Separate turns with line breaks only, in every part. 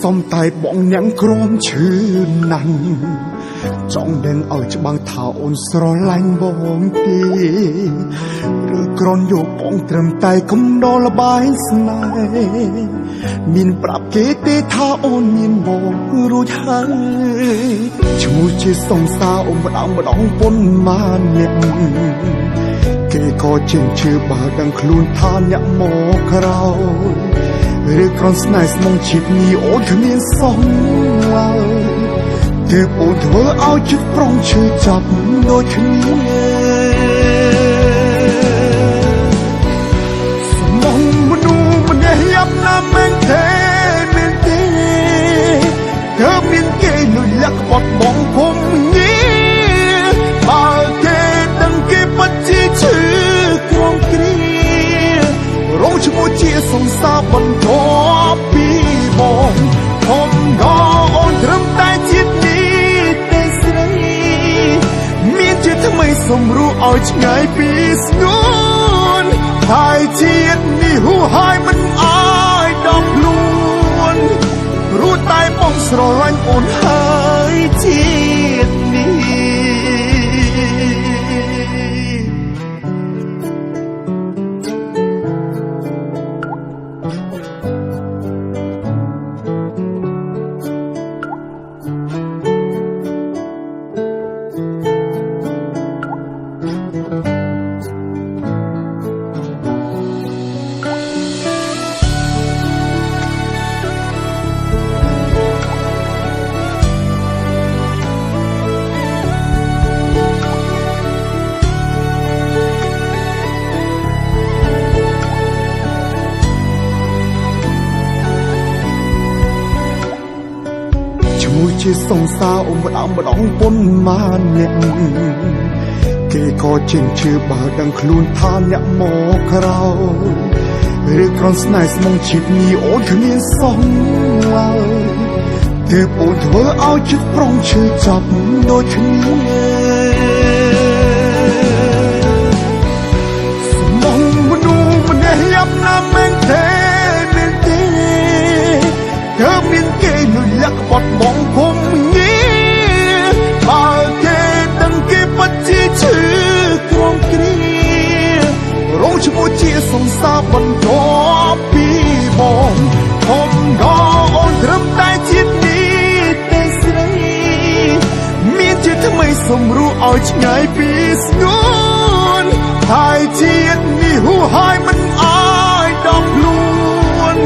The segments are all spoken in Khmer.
សំតែបងញ៉ាំងក្រមឈឺណាស់ចង់ដឹងឲ្យច្បាស់ថាអូនស្រឡាញ់បងទេឬក្រនយកបងត្រឹមតែកំដរលបាយស្នេហ៍មានប្រាប់គេទេថាអូនមានបងរួចហើយឈ្មោះជាសង្សារអូនម្ដងម្ដងប៉ុន្មានអ្នកគេក៏ជិះជឿបើដឹងខ្លួនថាអ្នកមកក្រោយឬក្រនស្នេហ៍ស្មងជីវិតនេះអូនគ្មានសងឡើយទើបអូនធ្វើឲ្យចិត្តប្រុងឈឺចាប់ដូចគ្នាស្មងមនុស្សម្នាក់យ៉ាប់ណាស់មែនទេមែនទេទើបមានគេលួចលាក់ក្បត់បងគុំងាបើគេដឹងគេពិតជាឈឺក្រងគ្រារងឈ្មោះជាសង្សារបន្ទាប់ពីបងធំដល់អូនត្រឹមតែជាតិនេះទេស្រីមានជាថ្មីសម្រួលឲ្យឆ្ងាយពីស្ងួនហើយជាតិនេះហួហើយមិនអាចដល់ខ្លួនព្រោះតែបងស្រឡាញ់អូនហើយជាតិនេះជាសង្សារអូនម្ដងម្ដងប៉ុន្មានអ្នកគេក៏ជិះជឿបើដឹងខ្លួនថាអ្នកមកក្រោយឬក្រនស្នេហ៍ស្មងជីវិតនេះអូនគ្មានសងឡើយទើបអូនធ្វើឲ្យចិត្តប្រុងឈឺចាប់ដូចគ្នាស្មងមនុស្សម្នាក់យ៉ាប់ណាស់មែនទេមែនទេទើបមានគេលួចលាក់ក្បត់បងគុំងាបើគេដឹងគេពិតជាឈឺក្រងគ្រារងឈ្មោះជាសង្សារបន្ទាប់ពីបងធំដល់អូនត្រឹមតែជាតិនេះទេស្រីមានជាថ្មីសម្រួលឲ្យឆ្ងាយពីស្ងួនហើយជាតិនេះហួហើយមិនអាចដល់ខ្លួន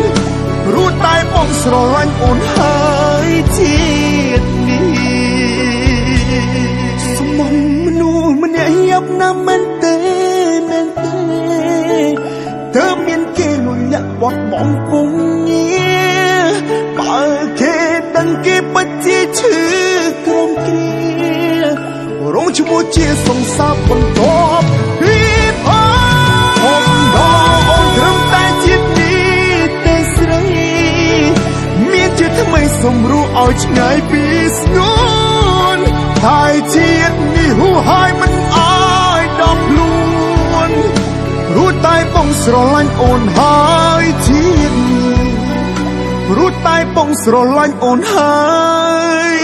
ព្រោះតែបងស្រឡាញ់អូនហើយជាតិនេះស្មងមនុស្សម្នាក់យ៉ាប់ណាស់មែនទេមែនទេទើបមានគេលួចលាក់បត់បងគុំងាបើគេដឹងគេពិតជាឈឺក្រមគ្រារងឈ្មោះជាសង្សារបន្ទាប់ពីផងដល់អូនត្រឹមតែជាតិនេះទេស្រីមានជាថ្មីសម្រួលឲ្យឆ្ងាយពីស្ងួនហើយជាតិនេះហួហើយមិនអាចដល់ខ្លួនព្រោះតែបងស្រឡាញ់អូនហើយជាតិនេះព្រោះតែបងស្រឡាញ់អូនហើយ